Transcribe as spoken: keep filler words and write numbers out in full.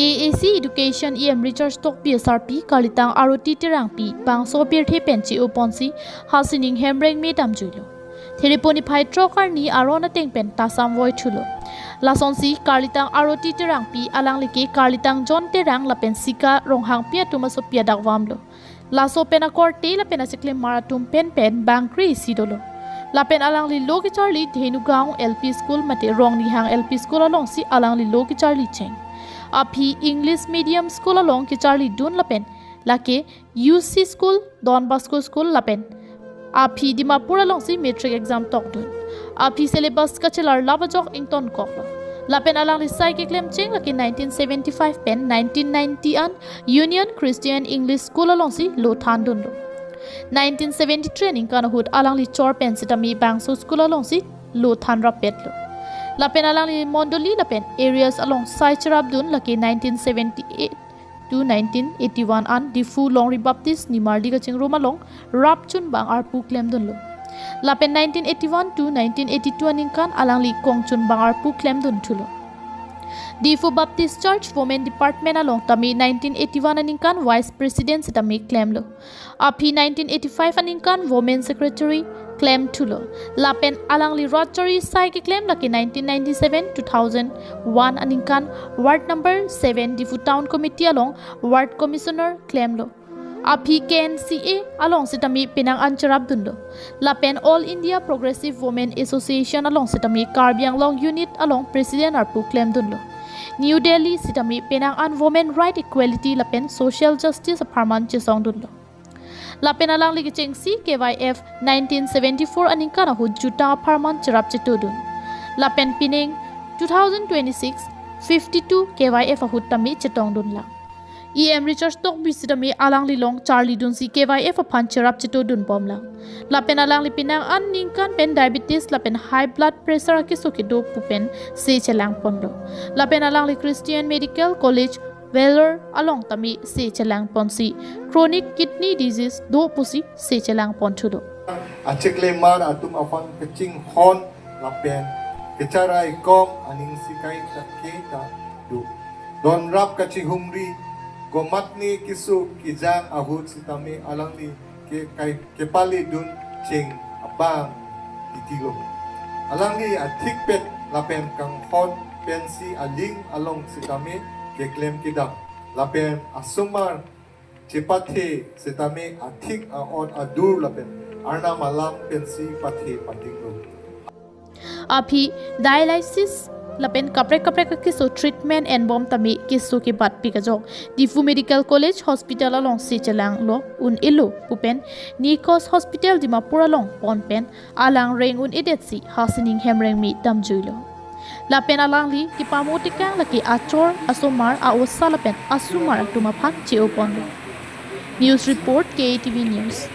A A C Education E M Richard Tokbi asarpi, Karlitang Aroti Terangpi, bangso apirthe pen che-oponsi Hasining Hemreng me damjuilo. Thereponi phai throk arni aron ateng pen tasam voithulo. Lasonsi Karlitang Aroti Terangpi, alangli ke Karlitang John Terang lapen Sika Ronghangpi atum asopi adak vamlo. Laso pen akorte lapen achiklimar atum pen pen bangkre isi dolo. Lapen alangli lo kecharli Dhenugaon L P School mate Rongnihang L P School alongsi alangli lo kecharli cheng. Aphi English Medium School along kecharlidun lapen lake U C School, Don Bosco School lapen aphi Dimapur alongsi matric exam tokdun. Aphi syllabus kachelar lap ajok ingtonkoklo. Lapen alangli sai keklem cheng lake nineteen seventy-five pen nineteen ninety an Union Christian English School alongsi lo thandunlo. Nineteen seventy-three aningkan ahut alangli chor pen sitame bangso school alongsi lo thanrap petlo. Lapen alangli mondoli lapen areas along sai cherapdun lake nineteen seventy-eight to nineteen eighty-one an Diphu Longri Baptist Nimarli kachingrum along rapchunbang arpu klemdunlo. Lapen nineteen eighty-one to nineteen eighty-two aningkan alangli kongchunbang arpu klemdunthulo. Diphu Baptist Church Women Department along tame nineteen eighty-one aningkan Vice President sitame klemlo. Aphi nineteen eighty-five aningkan Women Secretary klemthulo. Lapen alangli rat chari sai keklem lake nineteen ninety-seven two thousand one aningkan Ward number seven Diphu Town Committee along Ward Commissioner klemlo. Aphi K N C A along sitame penang an cherapdunlo. Lapen All India Progressive Women Association along sitame Karbi Anglong Unit along President arpu klemdunlo. New Delhi sitame penang an Women Right, Equality lapen Social Justice apharman chesongdunlo. Lapen alangli kechengsi K Y F nineteen seventy-four aningkan ahut jutang apharman cherap chetodun. Lapen pining two thousand twenty-six, fifty-two K Y F ahut tame chetongdunlang. E M Richard Tokbi sitame alangli along charlidunsi K Y F aphan cherap chetodunbomlang. Lapen alangli penang an ningkan pen diabetes lapen high blood pressure akeso kedo pu pen se chelangponlo. Lapen alangli Christian Medical College Vellore along tame se chelangponsi chronic kidney disease do pusi se chelangponthulo. Achiklimar atum aphan kachinghon lapen kacharaikom aning si kaita kaita do. Donrap kachihumri, komatne keso kejang ahut sitame alangli ke kai kepalidun cheng abang titilo. Alangli athik pet lapen kanghon pensi aling along sitame keklem kedam. Lapen asomar chepathe sitame athik a-ot adur lapen arnam alam pensi pathe padinglo. Aphi dialysis lapen kaprek kaprek akeso treatment enbom tame keso kebatpik ajok Diphu Medical College Hospital along se chelanglo un-elo pu pen Nikos Hospital Dimapur along pon pen alang reng un-edetsi Hasining Hemreng me damjuilo. Lapen alangli kepamo tekang lake achor asomar a-osa lapen asomar atum aphan che-oponlo. News report, K A T V News.